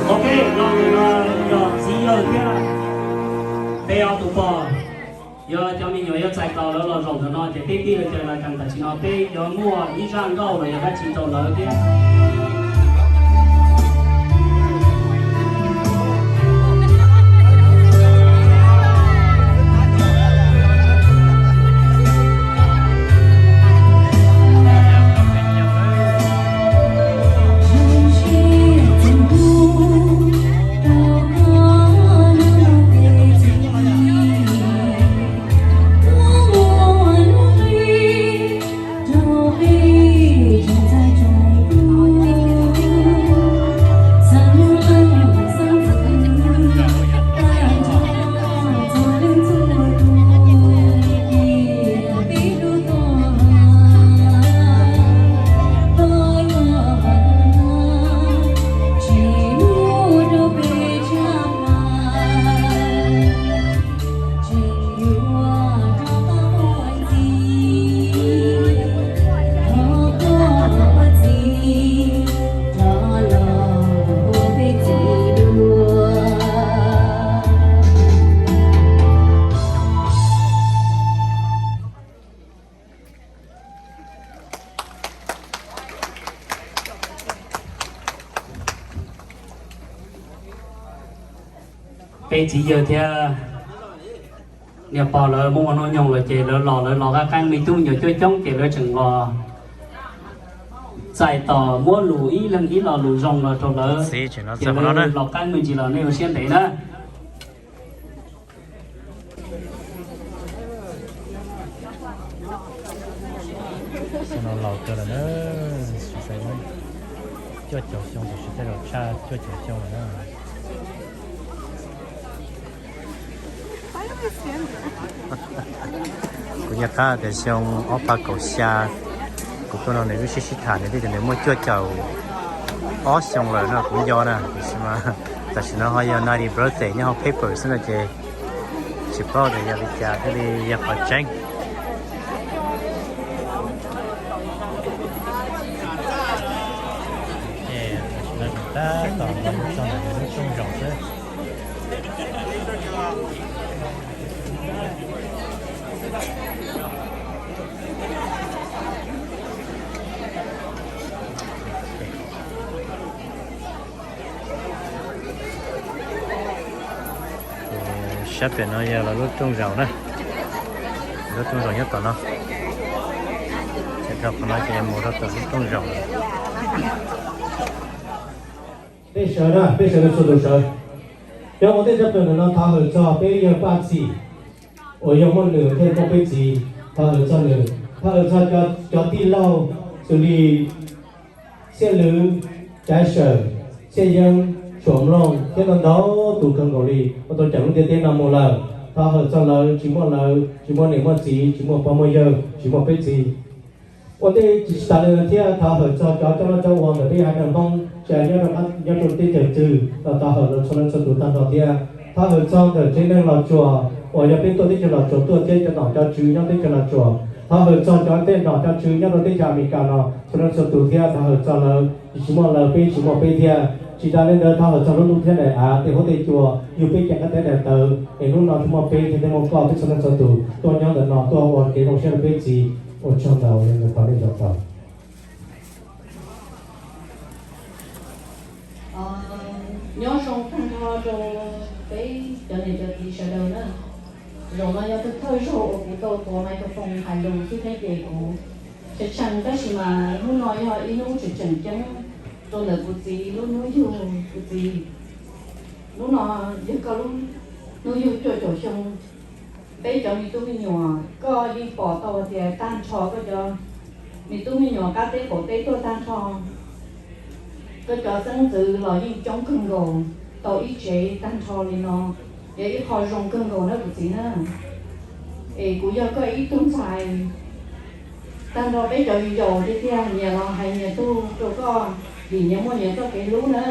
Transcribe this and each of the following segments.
Ok, no yog txiv yawg thiab peb ob tug pog, yog cov me nyuam yuav txais tos lawv los zaum ntawm no ces peb pib lawv cov laj kas tam sim no peb yuav muaj ib zaj nkauj los yog dab tsi rau lawv thiab. Peb txiv yawg thiab niam pog lawv muaj ua hnub nyoog lawm ces lawv los lawv los qab qeeb, me tub me nyuam coob coob ces lawv tseem los txais tos muab lus ib leeg ib lo lus zoo los rau lawv. Ces lawv los qeeb me ntsis los nej ua siab ntev na. Xyoo no laus kawg lawm na, cuaj caum xyoo, tiam sis tej zaum tshaj cuaj caum xyoo lawm na. Kuv nco qab tias xyoo ob phav kaum xya kuv tuaj no nws wb sib sib tham, nws thiaj tias nws muaj cuaj caum ob xyoo lawm no, kuv nco na, tiam sis mas tam sim no ho yog ninety birthday nyob hauv paper xwb no ces tsis paub tias yog li cas thiaj li yog qhov tseeb. Tam sim no tab tom los mus txog ntawm lub rooj zaum xwb. Sab pem no yog lawv lub rooj zaum na, lub rooj zaum nyob tom no. Ces dhau qhov no ces mus rau tom lub rooj zaum. Peb sawv na, peb sawv daws txhua tus sawv. Cov ua ntej tshaj plaws ntawm no thov hawm txog peb yawg Paj Txim uas yog muaj nws thiaj muaj peb txiv, thov hawm txog nws. Thov hawm txog cov tij laug xws li Xia Lwm, Caiv Sawm, Xia Yeeb, Tshuam Mloog thiab ntau ntau tus kawg nkaus li uas tau cawm lub ntiaj teb no mus lawm. Thov hawm txog lawv, tsis muaj lawv tsis muaj niam muaj txiv, tsis muaj pog muaj yawg, tsis muaj peb txiv. Ua ntej tsis tas li no thiab thov hawm txog cov coj noj coj ua ntawm peb yawg haiv neeg Hmoob tsis hais nyob rau teb chaws twg los thov hawm rau txhua leej txhua tus tag nrho thiab. Thov hawm txog ntawm tsev neeg Los Tsuas uas yog peb tuaj teb chaws Los Tsuas tuaj thiab cov nom cov tswv nyob teb chaws Los Tsuas. Thov hawm txog cov tej nom cov tswv nyob rau teb chaws Amelikas no txhua leej txhua tus thiab, thov hawm txog lawv, tsis muaj lawv peb tsis muaj peb thiab. Tsis tas li ntawd thov hawm txog lub ntuj thiab daim av, tej huab tej cua, yug peb cev nqaij teb daim tawv es hnub no thiaj muaj peb thiab thiaj muaj koj thiab txhua leej txhua tus tuaj nyob ntawm no tuaj ua kev zoo siab rau peb txiv. Ua tsaug ntau, thov nej zaum tau. Nyob zoo tag nrho rau peb cov niam cov txiv sawv daws na. Zaum no yog tus thawj zaug uas kuv tau tuav microphone hais lus xwb thiab ces kuv tshee tshee, tab sis mas hnub no yog ib hnub tseem tseem ceeb rau ntawm kuv txiv lub hnub yug. Kuv txiv, hnub no yog koj lub hnub yug cuaj caum xyoo. Peb cov me tub me nyuam, koj yeej pom tau tias tag nrho koj cov me tub me nyuam qab teb qaum teb tuaj tag nrho, koj cov xeeb ntxwv los yeej coob kawg nkaus, tau ib tsev tag nrho li no, yog ib qho zoo kawg nkaus na kuv txiv na. Es kuv yog koj ib tug ntxhais, tag nrho peb cov yus yaus tiag tiag nyias los hais nyias tug rau koj, vim nyias muaj nyias txoj kev hlub na.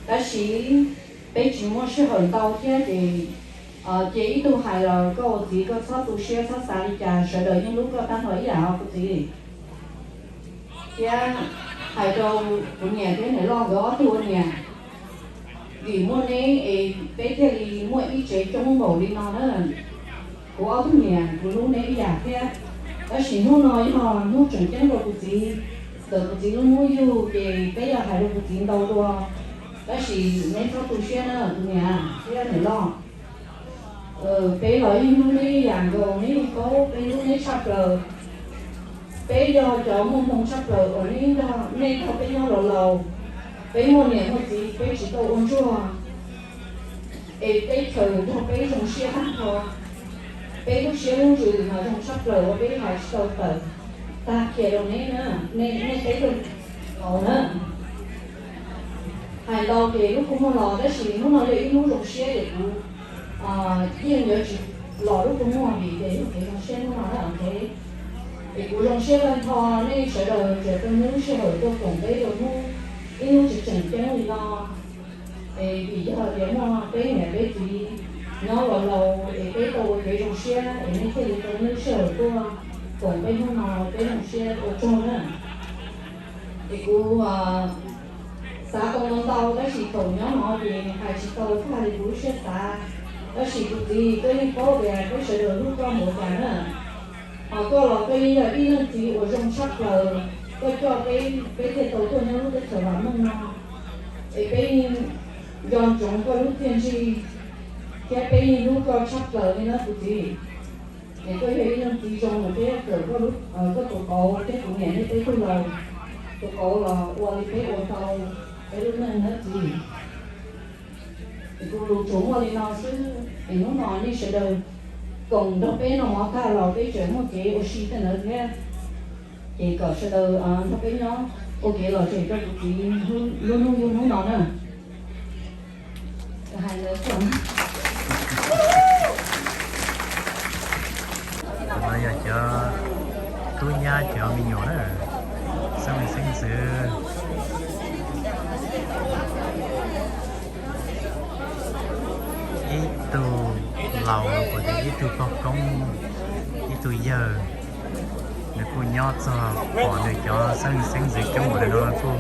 Tab sis peb tsis muaj sij hawm ntau thiab ces cia ib tug hais los koj ua txiv koj txhob tu siab txhob xav li cas, sawv daws yeej hlub koj tag nrho ib yam os kuv txiv. Thiab Hais rau kuv niam thiab niam loj nkawd ob tug ua niam, vim muaj neb es peb thiaj li muaj ib tsev coob npaum li no na. Kuv ob tug niam, kuv hlub neb ib yam thiab, tab sis hnub no yog hnub tseem ceeb rau kuv txiv. Txawm kuv txiv lub hnub yug ces peb yuav hais rau kuv txiv ntau dua, tab sis neb txhob tu siab na kuv niam thiab niam loj. Peb los yeej hlub neb ib yam nkaus, neb yeej paub peb hlub neb tshaj plaws. Peb yog cov muaj hmoo tshaj plaws uas neb nrog, nej nrog peb nyob los laus. Peb muaj niam muaj txiv peb tsis tau ua ntsuag, es peb chaws nrog peb zoo siab tag nrho. Peb lub siab lub ntsws mas zoo tshaj plaws uas peb hais tsis tau tawm tag kiag rau neb na, nej peb tug laus na. Hais ntau ces lub kua muag los, tab sis hnub no yog ib hnub zoo siab es kuv yeej yuav tsis los lub kua muag vim ces yog kev zoo siab hnub no na. Es kuv zoo siab tag nrho nej sawv daws tseem tau nyob lub sij hawm tuaj koom peb rau hnub, ib hnub tseem tseem ceeb li no. Es vim yog tias muaj peb niam peb txiv nyob los laus es peb tau ua kev zoo siab es nej thiaj li tau nyob lub sij hawm tuaj koom peb hnub no, peb zoo siab ua tsaug na. Es kuv xav tau ntau ntau tab sis thaum nyob no ces hais tsis tau tag li kuv lub siab xav. Tab sis kuv txiv, koj yeej paub tias peb sawv daws hlub koj npaum cas na. Hos koj los koj yeej yog ib leej txiv uas zoo tshaj plaws, koj coj peb, peb thiaj tau tuaj nyob lub teb chaws vam meej no. Es peb yeej nco ntsoov koj lub txiaj ntsig thiab peb yeej hlub koj tshaj plaws li na kuv txiv. Es koj yog ib leej txiv zoo, peb kawm koj tus qauv thiab kuv niam nej peb tug laus tus qauv los ua li peb ua tau peb lub neej na txiv. Es kuv lus tsuas muaj li no xwb, es hnub no nej sawv daws koom nrog peb noj mov tag los peb tseem muaj kev ua si tej ntawd thiab. Ces kom sawv daws nrog peb nyob ua kev lom zem rau kuv txiv lub hnub yug hnub no na. Hais ntawd xwb. No yog cov tub nyab cov me nyuam na, xeeb leej xeeb ntxwv. Ib tug laus los tias ib tug pog koob, ib tug yawg, nws kuj nyob txog pom nws cov xeeb leej xeeb ntxwv coob ua li no kuj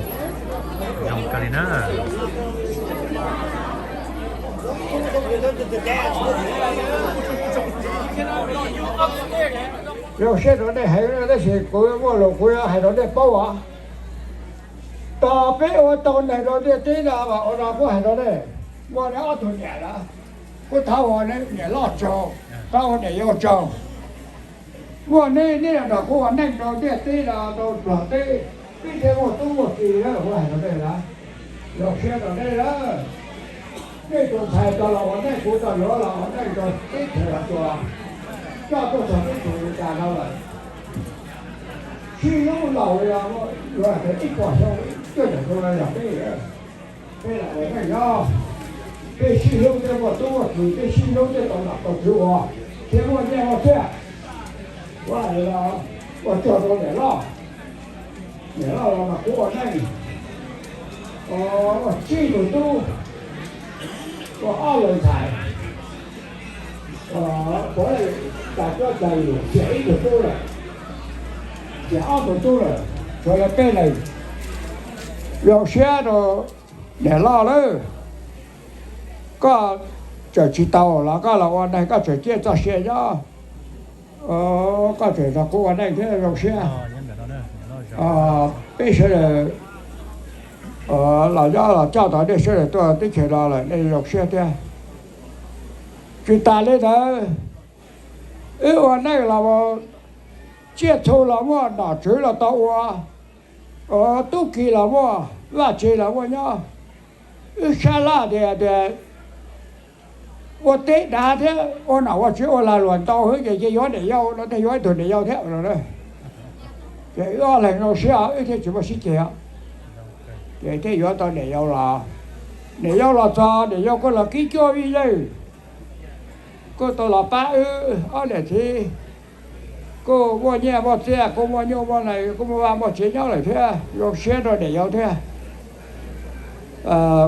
zoo kawg li na. Zoo siab rau nej heev tab sis kuv muaj lus kuv yuav hais rau nej paub os. Tos peb ua tau neeg rau ntiaj teb no mas ua no kuv hais rau nej, muaj ob tug niam lawm, kuv thov ua niam loj tsaug, thov ua niam yau tsaug. Muaj neb, neb los nrog kuv ua neej rau ntiaj teb no, rau Nplog teb, peb thiaj muaj tub muaj ki na, kuv hais rau nej na. Zoo siab rau nej na. Nej tus ntxhais tau los ua neej, kuv tau yuav los ua neej rau teb chaws Los Tsuas, coj tuaj txog teb chaws Amelikas no lawm. Sib hlub laus li no, yuav hais tias ib puas xyoo cuaj caum xyoo no yog peb, peb lam ua neej nyob, peb sib hlub thiaj muaj tub muaj ki, peb sib hlub thiaj tau nom tau tswv ua, thiaj muaj nyiaj muaj txiag. Ua, ua tsaug rau niam loj, niam loj los mas kuv ua neej, ua tsib tug tub, ua ob leeg ntxhais, puav leej tas cuab tas yus, xiam ib tug tub lawm, xiam ob tug tub lawm, tshuav yog peb leeg. Zoo siab rau niam loj lawm, koj tseem tsis tau los koj los ua neeg koj tseem ciaj txoj sia nyob, koj tseem nrog kuv ua neej thiab zoo siab. Peb sawv daws los nyob los coj tau nej sawv daws tuaj teb chaws no lawm nej zoo siab thiab. Tsis tas li ntawd, wb ua neej los tsiaj txhu los muaj, nom tswv los tau ua, tub ki los muaj, vaj tse los muaj nyob. Wb sab laj tias, tias ua teb dav thiab ua nom ua tswv ua lag luam ntau xwb ces cia yuav niam yau no, thiaj yuav ib tug niam yau thiab. Ces wb ob leeg zoo siab wb thiaj tsis muaj sib ceg. Ces thiaj yuav tau niam yau los. Niam yau los txog, niam yau kuj los kib cuab vij yeej, kuj tau los pab wb ob niam txiv, kuj muaj nyiaj muaj txiaj, kuj muaj nyuj muaj nees, kuj muaj vaj muaj tsev nyob lawm thiab, zoo siab rau niam yau thiab.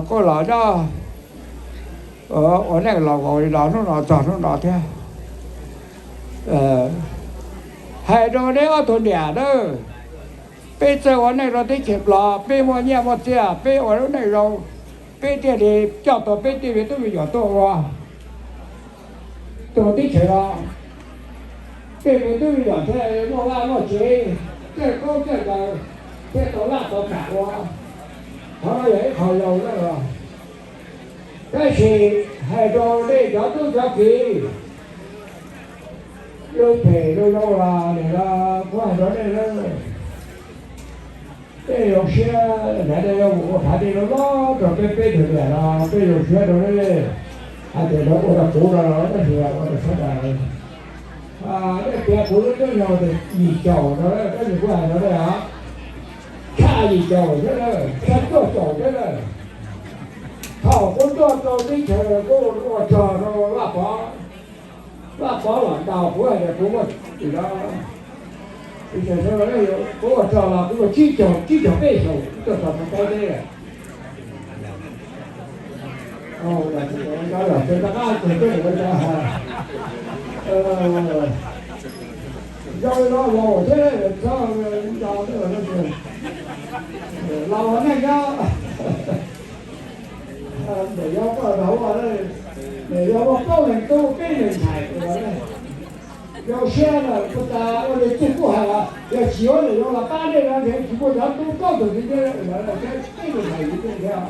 Kuj los nyob ua neej los vau li no hnub no txog hnub no thiab. Hais rau neb ob tug niam nawb, Peb txawj ua neej rau teb chaws Nplog, peb muaj nyiaj muaj txiaj, peb ua lub neej zoo, peb thiaj li coj tau peb tej me tub me nyuam tuaj ua, tuaj teb chaws no. Tej me tub me nyuam thiaj muaj vaj muaj tsev, txawj khaub txawj ncaws, thiaj tau laj tau kam ua. Qhov no yog ib qho zoo na. Tab sis hais rau nej cov tub cov kiv, zoo phem zoo zoo los nim no kuv hais rau nej na, nej zoo siab, nej yuav mus ua phav dej loj loj rau peb peb tug niam no, peb zoo siab rau nej. Hais tias lawv ua rau kuv no los tab sis ua rau sawv daws. Nej piav kuv lub hnub nyoog tias yim caum no, tab sis kuv hais rau nej os, tshaj yim caum thiab na, tshaj cuaj caum thiab na. Thaum kuv tuaj rau teb chaws kuv ua tsaug rau Vaj Pov, Vaj Pov los ntaus kuv hais tias kuv muaj, kuv ua tsaug los kuv muaj tsib caug, tsib caug peb xyoos tuaj txog thaum teb. Zoo li no laus thiab, laus neej nyob. Ntawm yog poj dau, ntawm yog muaj plaub leeg tub peb leeg ntxhais, zoo siab lawm. Puag ta ua li txij kuj hais los yog tsis ua ntawm yog los pab nej no ntshe tsis muaj cov tub plaub tug thiab, peb leeg ntxhais thiab.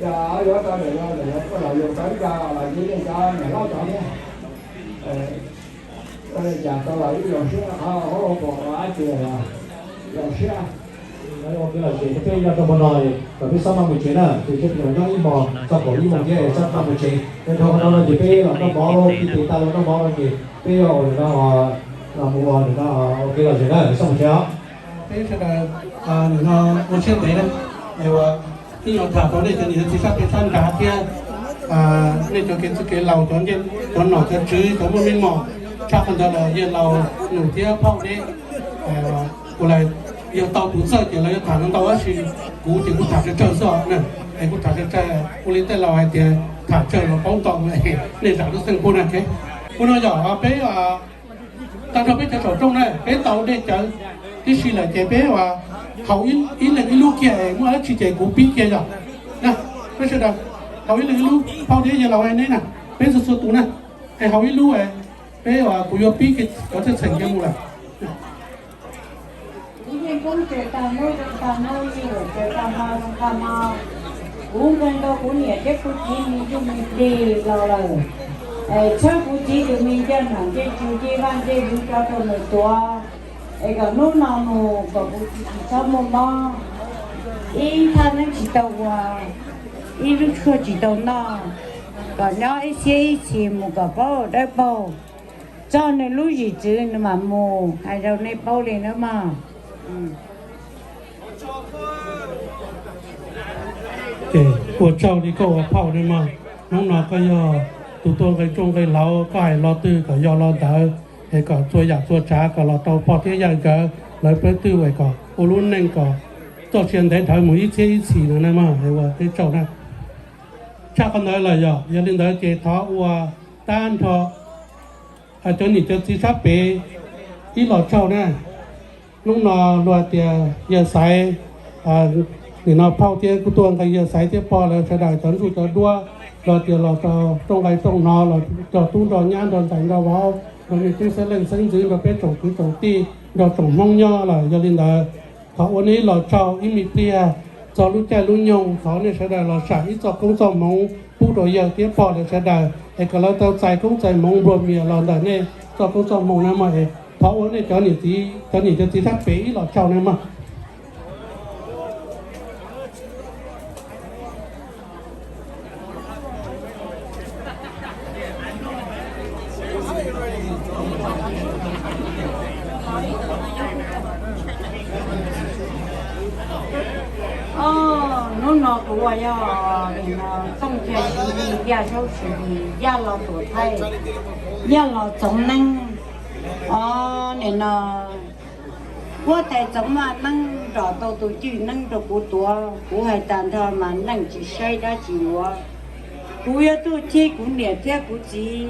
Yog yuav tau ntawm yog ntawm yog poj dau yog tau ib co los yog nej cov niam hlob cov thiab. Ua li cas tau los ib zoo siab qhov ua dab tsi los zoo siab. Ua kev lom zem rau peb nyob rau hmo no, kom peb txhob maj mus tsev na, ces sawv daws nyob ib hmos txog kaum ib moos thiab es txhob maj mus tsev. Rau hmo no no ces peb los noj mov, pib tes tas los noj mov no ces peb yuav ua ntawm no, los mus ua ntawm no, ua kev lom zem na, txhob mus tsev os. Peb sawv daws nim no ua siab ntev na, es ua ib nyuag tham rau nej cov niam cov txiv sab pem sab nrad thiab, nej cov kev txwj kev laus, cov nom cov tswv, cov muaj meej mom, tshaj qhov ntawd los yawg laus Nus thiab phauj Deb, ua li yog tau tus txawj ces lawv yuav tham ntau ntau, tab sis kuv ces kuv tham tsawg tsawg xwb os na, es kuv tham tsawg tsawg, ua li tej laus hais tias tham tsawg los paub ntau, nej zam lub xeej pub na. Ua no yog peb tag nrho peb cov saum rooj na, peb tau dej cawv tib si lawm ces peb ua haus ib leeg ib lub kiag es muaj dab tsi ces kuv pib kiag yom. Peb sawv daws haus ib leeg ib lub, phauj thiab yawg laus neb na, peb txhua txhua tus na, es haus ib lub, peb kuv yuav pib kiag cov txheej txheem kiag mus lawm. Kuv yeej poob tsev tag hnub zoo tag hnub, yeej ua tsev tag hmo zoo tag hmo. Kuv nkeeg rau kuv niam thiab kuv txiv me ntsuj me plig los lawm, es txhawb kuv txiv tus me ncej nom ncej tswv ncej vaj ncej lwm rov rau nws tuav, es kom hnub no mus kom kuv txiv tsis txhob muaj mob, ib thaj neeb tsis tau ua, ib lub tshuaj tsis tau noj, kom nyob ib txhiab ib txhis mus kom paub dawb paug, txog nws lub zim txwv nws mam mus, hais rau nej paub li nawb mog. Ua tsaug li koj ua phauj nawb mog. Hnub no koj yog tus tuaj nqe rooj nqe hlau, koj hais lo twg kom yog lo ntawd, es kom txhua yam txhua tsav kom los rau pog thiab yawg nkawd lawv peb twb es kom ua lub neej kom txoj sia ntev dhawv mus ib txhiab ib txhis no na mog, es ua peb tsaug na. Tshaj qhov ntawd lawm yog, yog li ntawd ces thov ua tag nrho cov niam cov txiv sab pem ib los tsaug na. Hnub no luag tias yawg Xaiv, nim no phauj thiab kuv tuaj nqe yawg Xaiv thiab pog lawv sawv daws cov ntsuj cov duab, luag tias los rau rooj nqe rooj hno, los nrog tub nrog nyab nrog ntxhais nrog vauv, nrog nej tub xeeb leej xeeb ntxwv, nrog peb tsoom kwv tsoom tij, nrog tsoom Hmoob nyob lawm. Yog li ntawd, thov ua nej ib los tsaug ib me pliag txog lub caij lub nyoog, thov nej sawv daws los sam ib txoj koob txoj hmoov pub rau yawg thiab pog lawv sawv daws, es kom lawv tau txais koob txais hmoov nplua mias los ntawm nej txoj koob txoj hmoov na mog. Es thov ua nej cov niam cov txiv sab pem ib los tsaug na mog. Hnub no kuv ua yog nim no Tooj Cia Siv Yaj Zaub Siv Yaj los tuam thaij, Yaj los txoov neeb. Os, nim no huab tais txoov maj neeb nrog tau tus cwj neeb rau kuv tuav, kuv hais tag nrho mas neeg tsis saib dab tsi yuav. Kuv yuav tuaj cheb kuv niam thiab kuv txiv,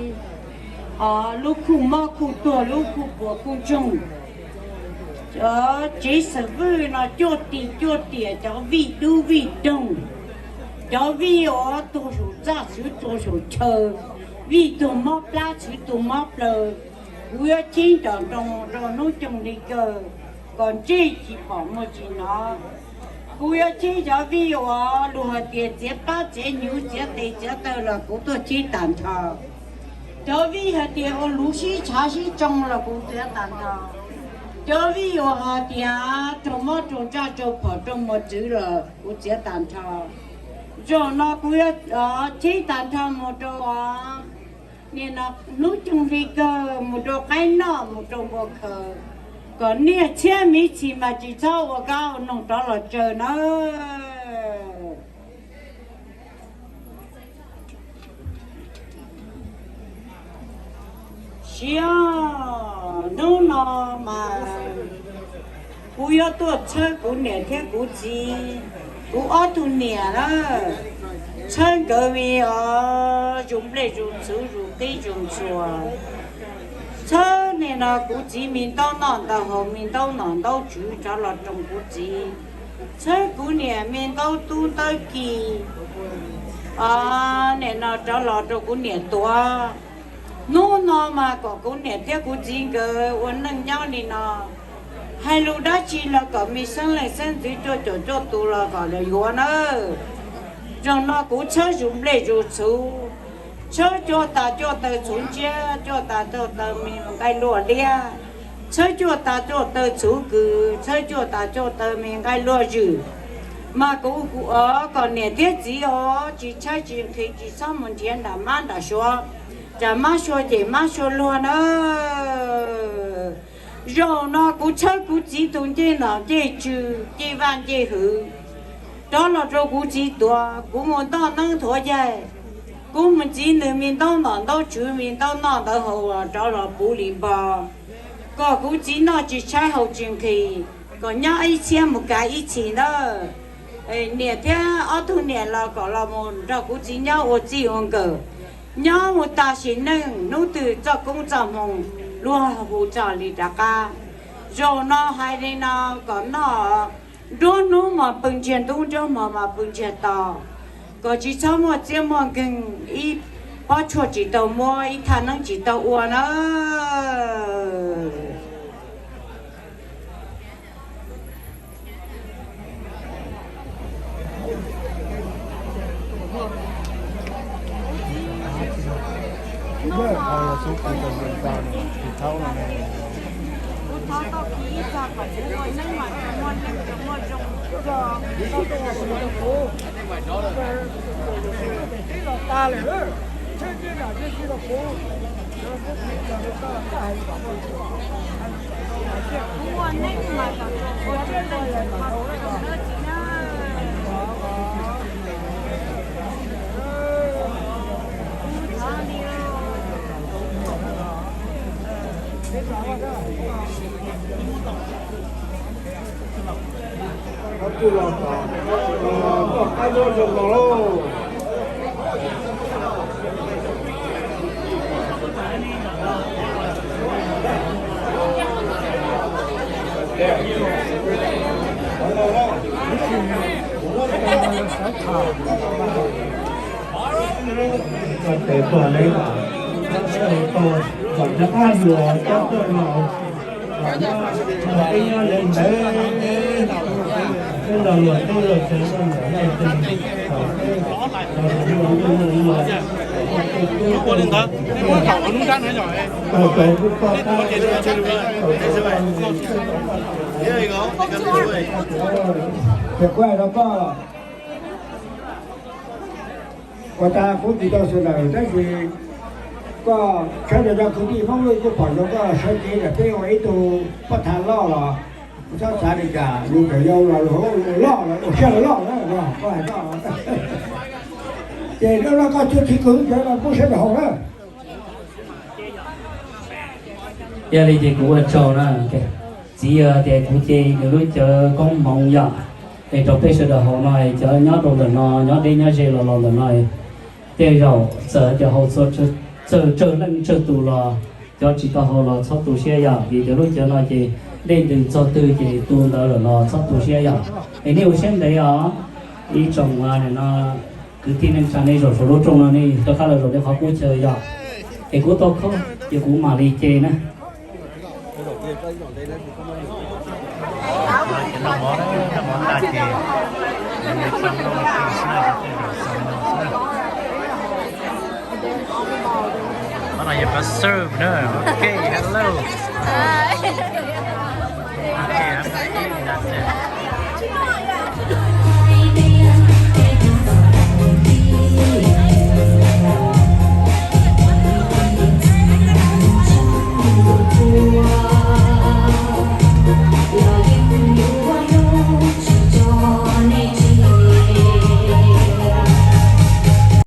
os, lub khuj mob khuj tuag, lub khuj puas khuj ntsoog. Cov tsev xeem Vwj no cuaj tim cuaj tiam, cov vij dub vij doog, cov vij uas tuag saum txaj xwb tuag saum chaw, vij tuag mob plab xwb tuag mob plaws. Kuv yuav cheeb nrov nroo rau hnub coog li kawg, kom ntsej tsis pom muag tsis hnov. Kuv yuav cheeb cov vij uas luag hais tias txiav pab txiav nyuv txiav tes txiav taw los kuv tuaj cheeb tag nrho. Cov vij hais tias ua luv sib tshav sib tsoo los kuv txiav tag nrho. Cov vij uas hais tias raug mob raug ntsaj raug phom raug mos txwv los kuv txiav tag nrho. Zaum no kuv yuav cheeb tag nrho mus rau nim no hnub coog hli kawg mus rau qaib noj mus rau npua khaws, kom niaj txhiab miv txhis mas tsis txhob ua kab ua noog rov los tsaws nawb. Siab, hnub no mas kuv yuav tuaj txhawb kuv niam thiab kuv txiv, kuv ob tug niam na, txhawb nkawd me os, zus nplej zus txhuv zus qib zus ntxhua. Txhawb nim no kuv txiv me ntaub noj ntaub haus me ntaub nom ntaub tswv rov los roos kuv txiv. Txhawb kuv niam me ntaub tub ntaub kis nim no rov los rau kuv niam tuav. Hnub no mas kom kuv niam thiab kuv txiv nkawd ua neej nyob li no, hais lus dab tsi los kom me xeeb leej xeeb ntxwv cuaj caum cuaj tus los kom lawv yuav nawb. Zaum no kuv txhawb zus nplej zus txhuv, txhawb cuaj tas cuaj taw txhuv ntsiab, cuaj tas cuaj taw me nqaij luaj liab, txhawb cuaj tas cuaj taw txhuv kws, txhawb cuaj tas cuaj taw me nqaij luaj zwm. Mas kuv kom niam thiab txiv os, tsis tshaib tsis nqhis tsis txhob mus nrhiav nram mab nram suav, tsam mab suav cem mab suav luag nawb. Zaum no kuv txhawb kuv txiv tus ncej nom ncej tswv ncej vaj ncej hwv rov los rau kuv txiv tuav, kuv mus ntoj neeb thuav yaig, kuv mus ntxiv nws me ntaub nom ntaub tswv me ntaub noj ntaub haus rov los puv li npo, kom kuv txiv noj tsis tshaib haus tsis nqhis, kom nyob ib txhiab mus kav ib txhis ntawd. Niam thiab ob tug niam los kom los mus nrog kuv txiv nyob ua txij ua nkawm, nyob mus tas sim neej hnub twg txoj koob txoj hmoo luag hu txog li rov qab. Zaum no hais li no kom noj, nruab hnub mas pw ntsiag ntub, nruab hmo mas pw ntsiag to, kom tsis txhob muaj txiab muaj nkeeg, ib pob tshuaj tsis tau muab, ib thaj neeb tsis tau ua na. Ces kuv hais rau koj, ua tas kuv tsis tau sawv daws tab sis koj saib rau cov kwv tij Hmoob Vwj kuj pom zoo koj sawv kev lawm, peb ua ib tug poj thav loj los txhob xav li cas, yus tseem yau los loj los ua siab loj loj na, koj hais koj. Ces lub no koj cuag txiv kwv ntawd los pub sawv daws haus na. Yog li ces kuv ua tsaug na, txiv yog tias kuv ces nws lub cawv koob hmoov yog es rau peb sawv daws haus no, cov nyob rau ntawm no nyob deb nyob ze los los ntawm no, tej zaum txawm cov haus txhua, txawm tsawg leej tsawg tus los cov tsis tau haus los txhob tu siab yog vim cov lub cawv no ces Dej ntws txog twg ces tu ntawd lawm los txhob tu siab yom. Es nej ua siab ntev os. Ib tsoom no kwv tij neej tsa nej zaum saum lub rooj no nej rov qab los zaum nej qhov qub chaw yom. Es kuv tau khaub ces kuv mam li ce na. Qhov no yog qhov serve na. Ok, hello. Okay, I'm not eating that.